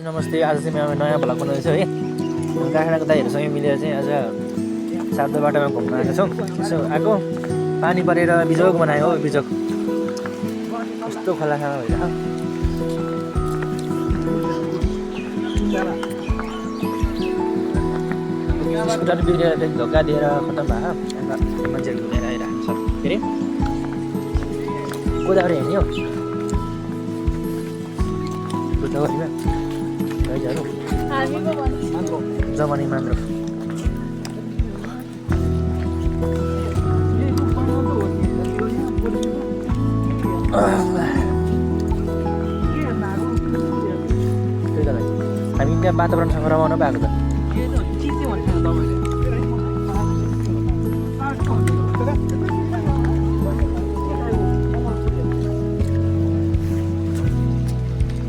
नमस्ते। आज चाहिँ म नयाँ भ्लग बनाउँदैछु है। काठमाडौँको दाइहरूसँग मिलेर चाहिँ आज सातो बाटोमा घुम्न आएको छौँ। यसो आएको पानी परेर बिजोग बनायो हो, बिजोग कस्तो खोला खाना भइरहेको। स्कुटर बिग्रेर फेरि धोका दिएर खतम भयो। अन्त मान्छेहरू घुमेर आइरहेको छ। के अरे गोदावरी हेर्ने हो गोदावरीमा गाईहरू जमनी मान्द्रो हामी त्यहाँ वातावरणसँग रमाउनु पाएको त।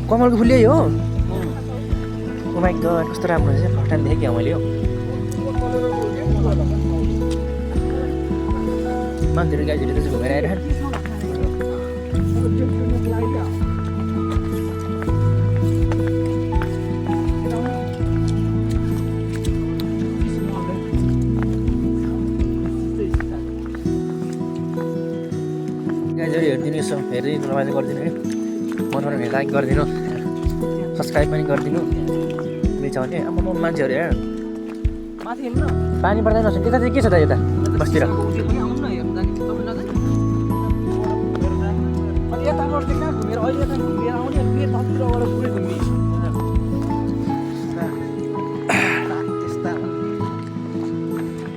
कमलको फुल यही हो। ओ माइ गॉड कस्तो राम्रो रहेछ। फर्स्ट टाइम देखेँ क्या मैले हो। मान्छेहरू गाईहरू त्यसो घुमेर आइरहेको। गाईहरू हेरिदिनु यसो हेरिदिनु रमाइलो गरिदिनु है। मनहरू लाइक गरिदिनु, सब्सक्राइब पनि गरिदिनु। मिल्छ भने अब मान्छेहरू हेर पानी पर्दैन। यता चाहिँ के छ त यता बस्तिर?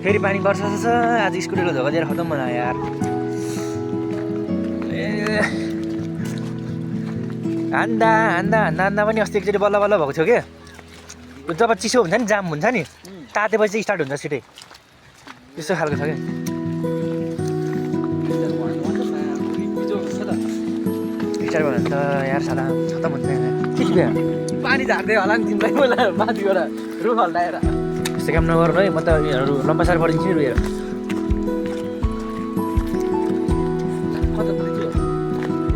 फेरि पानी पर्छ आज। स्कुटीको धोका दिएर खतम बनायो यार। हान्दा हान्दा हान्दा हान्दा पनि अस्ति एकचोटि बल्ल बल्ल भएको थियो कि। जब चिसो हुन्छ नि, जाम हुन्छ नि, तातेपछि स्टार्ट हुन्छ छिटै। त्यस्तो खालको छ कि। स्टार्ट भयो भने त यार साला खतम हुन्छ के के पानी झार्दै होला नि तिमीलाई मलाई माथिबाट रुख हल्लाएर। त्यस्तो काम नगर्नु है। म त लम्बासार गरिदिन्छु नि रुएर।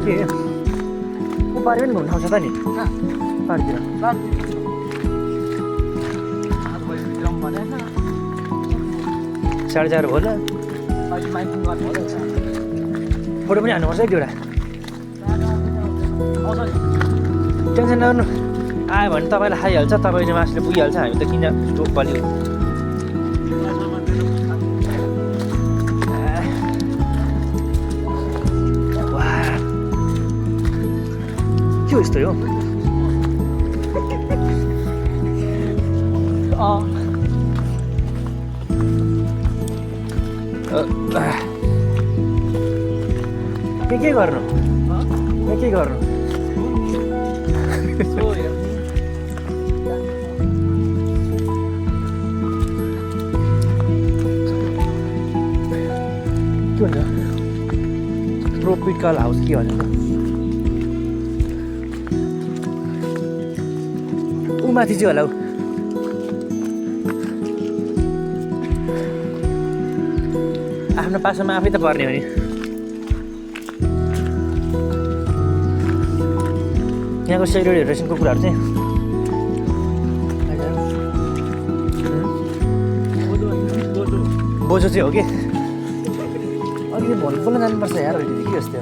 के पारि पनि घुम्नु ठाउँ छ त नि पारितिर। साढे 4 भयो ल। फोटो पनि हान्नुपर्छ है एउटा। टेन्सन नगर्नु, आयो भने तपाईँलाई खाइहाल्छ। तपाईँले मासुले पुगिहाल्छ। हामी त किन स्टोभ बल्यो। के हो यस्तो हो? के गर्नु? के गर्नु? के भन्छ? ट्रोपिकल हाउस के भन्छ? ऊ माथि चाहिँ होला। आफ्नो पासोमा आफै त पर्ने हो नि। यहाँको सेक्युरिटी रेसनको कुराहरू चाहिँ बोजो चाहिँ हो कि। अलिकति बोल्न जानुपर्छ यार। अहिले के जस्तो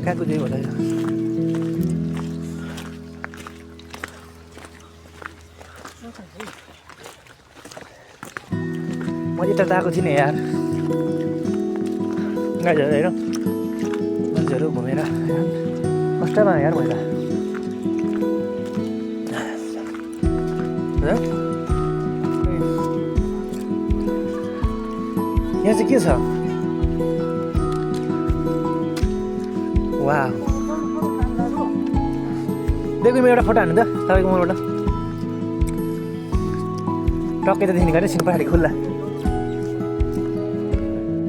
कहाँको चाहिँ होला। म यता गएको थिइनँ यार। गाईहरू हेर मान्छेहरू घुमेर कष्टमा यार मैले। यहाँ चाहिँ के छ? वाह देखो म एउटा फोटो हान्नु त तपाईँको मोबाइलबाट। टक्कै त देखिने गरे सिन पछाडि खुल्ला।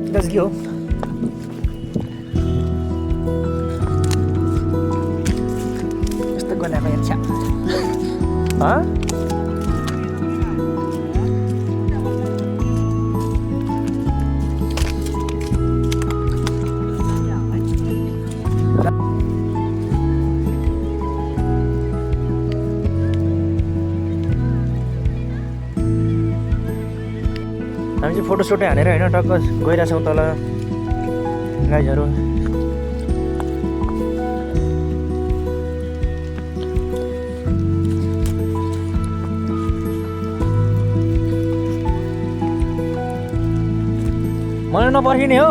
त्यो चाहिँ के हो? यस्तो गनाएको यहाँ फोटोसुट हानेर होइन टक्क गइरहेछौँ तल गाइजहरू। मलाई नपर्खिने हो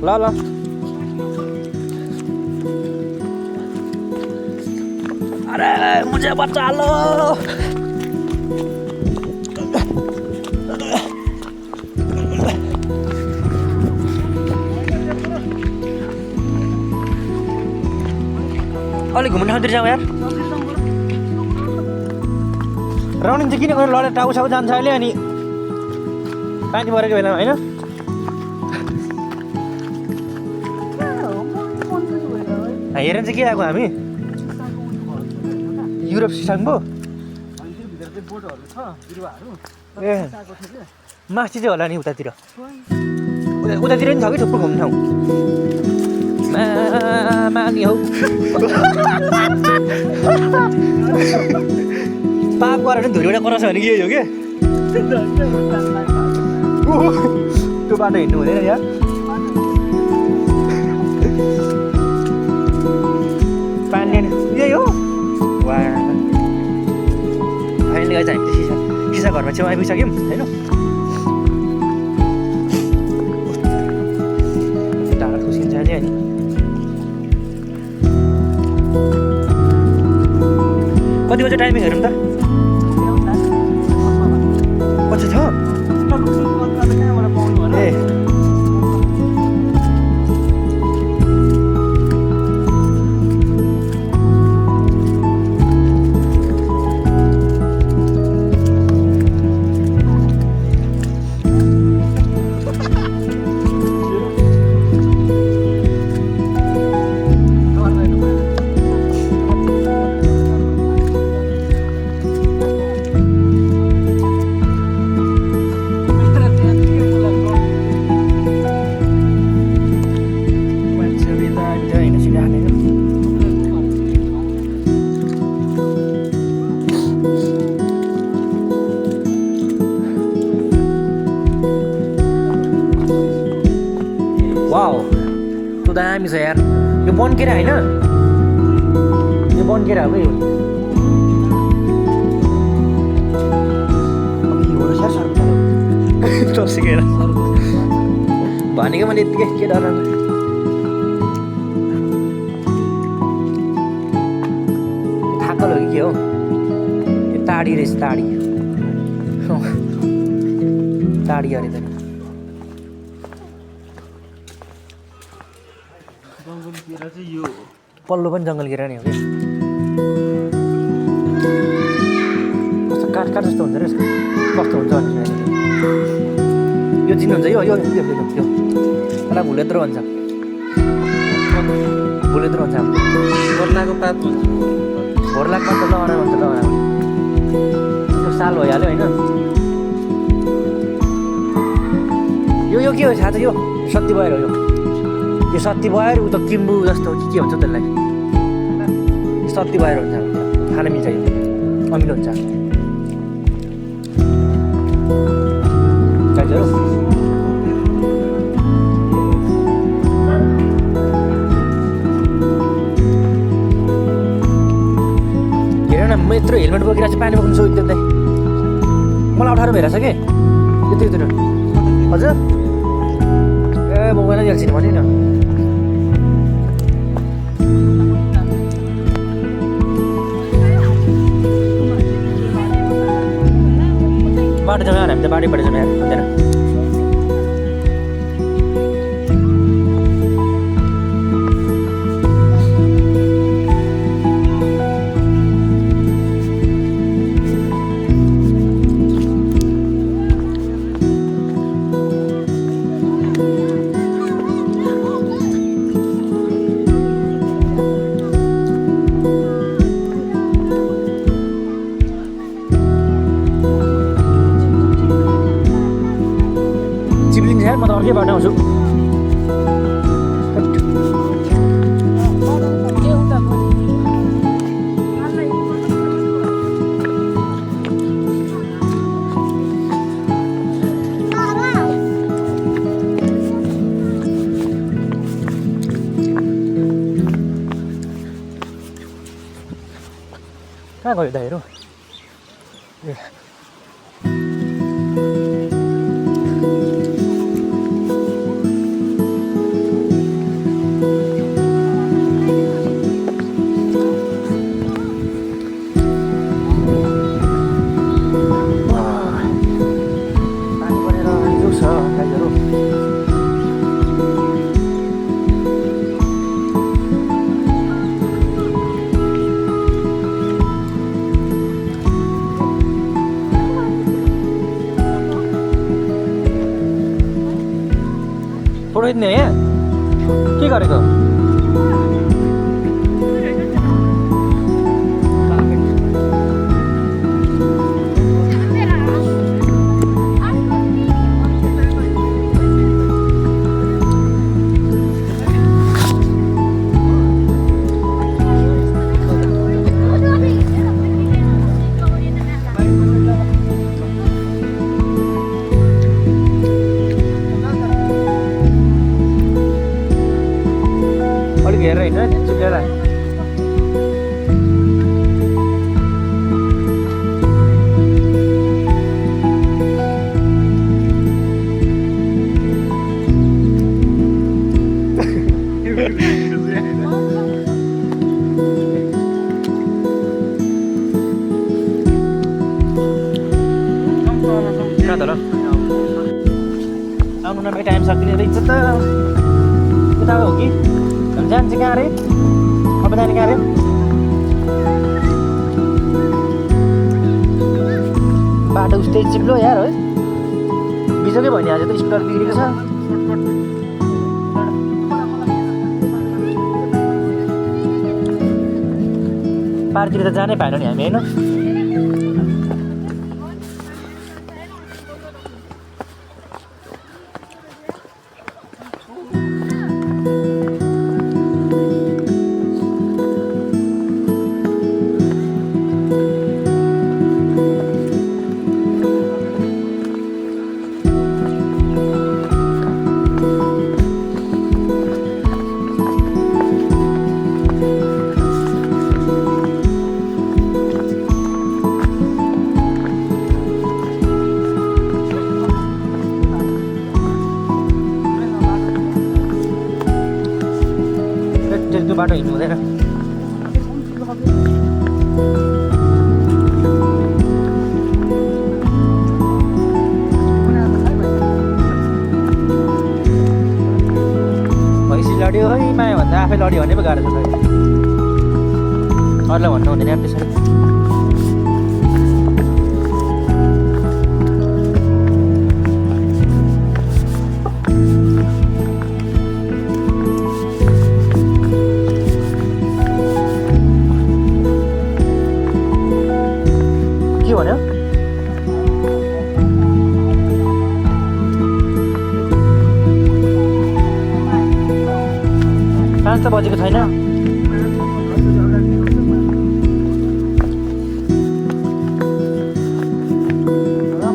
ल ल अरे मुझे बचा लो अलिक घुम्ने ठाउँतिर जाउँ यार। राउन्डिङ चाहिँ किन गरेर लडेर टाउ साउ जान्छ अहिले अनि पानी परेको बेलामा होइन। हेरेर चाहिँ के आएको हामी युरोप सिसाङ पो ए माथि चाहिँ होला नि उतातिर उतातिर नि छ कि थुप्रो घुम्ने ठाउँ मानी हौ पाप गरेर नि धुरीबाट कराउँछ भने के हो कि त्यो बाटो हिँड्नु हुँदैन यार। पानी यही हो वा फाइनली गाइज हामी चाहिँ सिसा घरमा छेउ आइपुगिसक्यौँ होइन। ढाडा खुसिन्छ अझै अनि कति बजे टाइमिङ हेरौँ त पछि छ ए दामी छ यार। यो बनकेरा होइन यो बनकेरा हो यो तर्सिकेर भनेको मैले यत्तिकै के डर थाकल हो कि के हो यो ताडी रहेछ ताडी ताडी अरे त पल्लो पनि जङ्गल केरा नि हो कि कस्तो काठ काठ जस्तो हुन्छ रहेछ कस्तो हुन्छ भने यो चिन्नुहुन्छ यो यो यो यो एउटा भुलेत्रो भन्छ भुलेत्रो भन्छ भोर्लाको पात भन्छ भोर्लाको पात त लहरा भन्छ लहरा त्यो साल भइहाल्यो होइन। यो यो के हो थाहा छ यो सत्ती भएर हो यो सत्ती भएर उता किम्बु जस्तो के भन्छ त्यसलाई सत्ती भएर हुन्छ खान मिल्छ यो अमिलो हुन्छ दाजुहरू। हेर न म यत्रो हेलमेट बोकिरहेको छु पानी बोक्नु सोध्दै मलाई अप्ठ्यारो भइरहेछ कि यत्रो हजुर ए बोकेर जान्छ नि भने न बाटो जाँदा हामी त बाटैबाट जानु यार हुँदैन। म त अर्कै बाटो आउँछु कहाँ गयो दाइहरू ए पानी परेर जोस छ दाइहरू फोटो खिच्ने यहाँ के गरेको अलिक हेरेर हिँड्नु चिप्लेर कहाँ त ल आउनु नपाइ टाइम सकिने रहेछ त यता हो कि जान्छ कहाँ अरे अब जाने कहाँ अरे बाटो उस्तै चिप्लो यार है बिजोकै भयो नि आज त स्कुटर बिग्रेको छ पारतिर त जानै पाएन नि हामी होइन त्यो बाटो हिँड्नु हुँदैन भैँसी लड्यो है माया भन्दा आफै लड्यो भने पो गाह्रो छ अरूलाई भन्नु हुँदैन अब त्यसरी के भन्यो 5 त बजेको छैन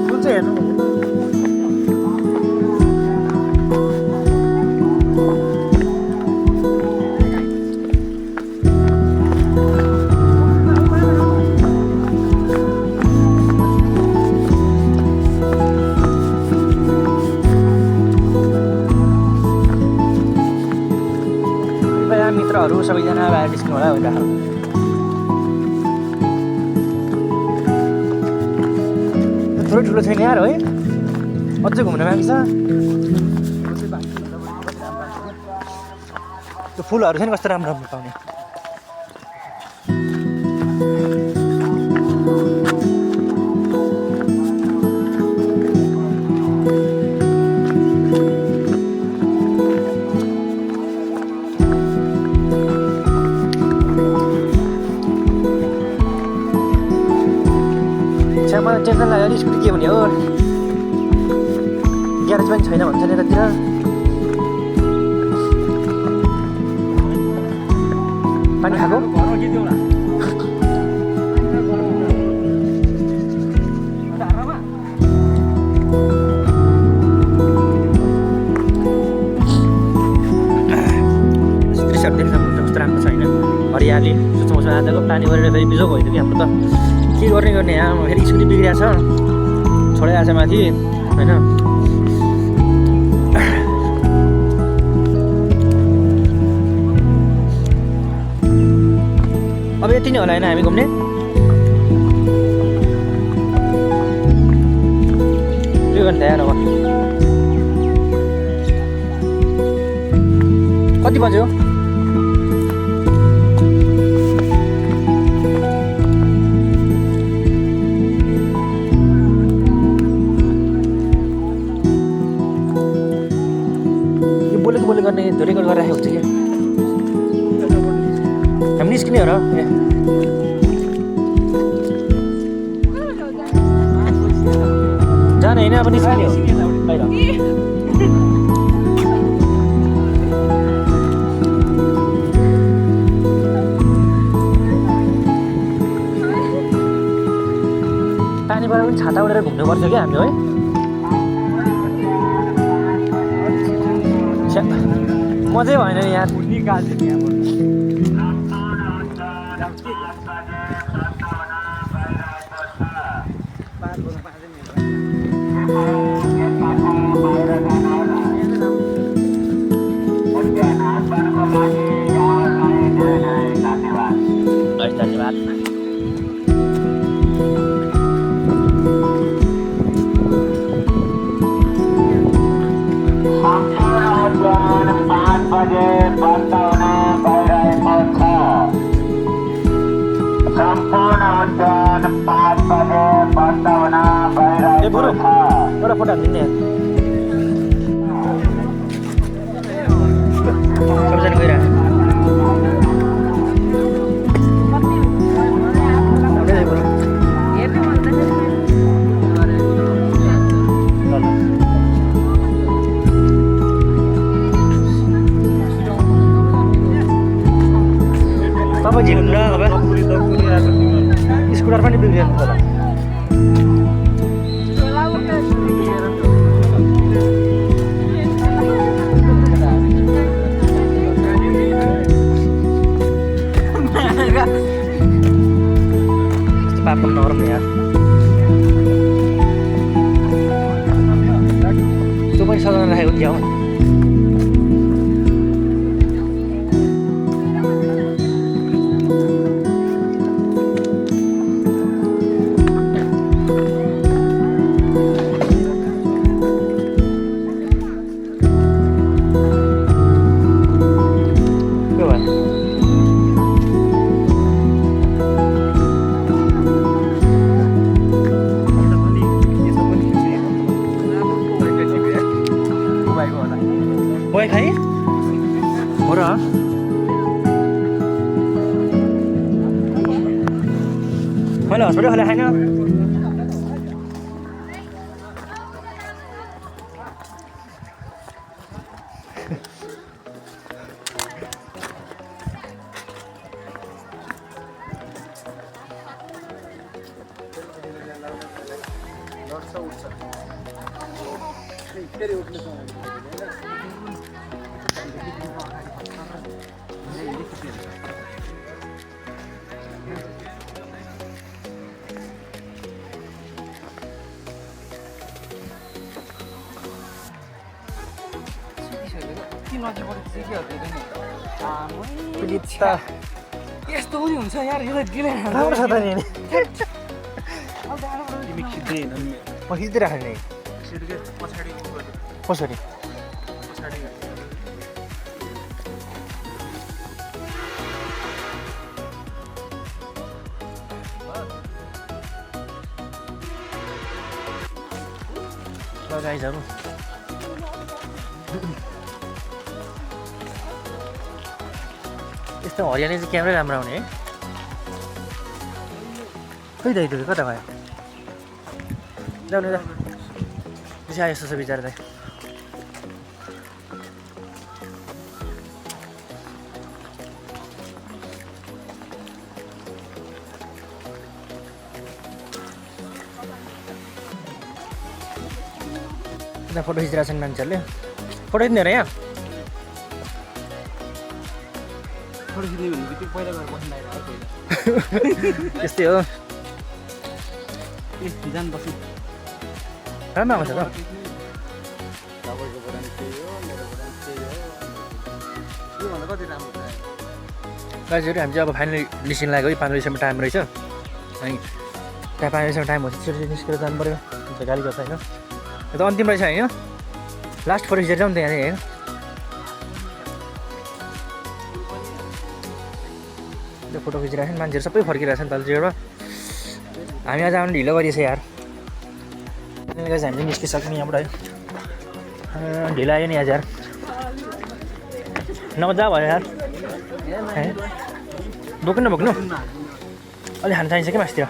फुल चाहिँ हेर्नु मित्रहरू सबैजना बाहिर निस्किनु होला भनेर थोरै ठुलो छैन यार है अझै घुम्न बाँकी छ त्यो फुलहरू चाहिँ कस्तो राम्रो राम्रो पाउने मलाई टेन्सन लाग्यो नि स्कुटी के भने हो ग्यारेज पनि छैन भन्छ नि यतातिर पानी खाएको दृश्यहरू देख्न कस्तो राम्रो छैन हरियाली सोच्नु मजाको पानी परेर फेरि बिजोग भइदियो कि हाम्रो त के गर्ने यहाँ फेरि स्कुटी बिग्रिएको छ छोडिरहेको छ माथि होइन अब यति नै होला होइन हामी घुम्ने दुई घन्टा यार अब कति बज्यो बोलेको गर्ने धेरै गरेर राखेको हुन्छ क्या हामी निस्किने हो र जाने होइन अब निस्किने हो बाहिर पानीबाट पनि छाता उडेर घुम्नुपर्छ क्या हामी है मजै भएन नि यार धन्यवाद एउटा फोटो हालिदिने सबैजना गइरहेको तपाईँ झिक्नु अब स्कुटर पनि बिग्रिएको होला पापा नरम यार त्यो पनि सजाउन राखेको क्या हो खाएँ हो र मैले हस्पिटल खाले खाएन यस्तो पनि हुन्छ यार यो त गिले राम्रो छ त नि तिमी खिच्दै म खिचिदिइराखेँ नि पछाडि कसरी गाइजहरू यस्तो हरियाली चाहिँ क्यामेरै राम्रो आउने है खै दाइ कता भयो ल्याउने त त्यसै यस्तो छ बिचार दाइ फोटो खिचिरहेको छन् मान्छेहरूले फोटो खिच्ने र यहाँ फोटो खिच्ने भने बित्तिकै पहिला गएर बस्नु लाग्यो पहिला त्यस्तै हो ए जान बस्नु राम्रो आउँछ त तपाईँको बरान त्यही हो मेरो बरान त्यही हो योभन्दा कति राम्रो छ गाइजहरू हामी चाहिँ अब फाइनली निस्किन लाग्यो है 5 बजीसम्म टाइम रहेछ अनि त्यहाँ 5 बजीसम्म टाइम हुन्छ छिटो निस्केर जानु पऱ्यो हुन्छ गाली गर्छ होइन यो त अन्तिम रहेछ होइन लास्ट फोटो खिचेर जाउँ न त यहाँ होइन त्यो फोटो खिचिरहेको छ मान्छेहरू सबै फर्किरहेको छ नि तलतिरबाट हामी आज आउनु ढिलो गरिएछ यार त्यसले गर्दा हामी चाहिँ निस्किसक्यौँ यहाँबाट है ढिलो आयो नि आज यार नमजा भयो यार है बोक्नु बोक्नु अलि खान चाहिन्छ कि मासतिर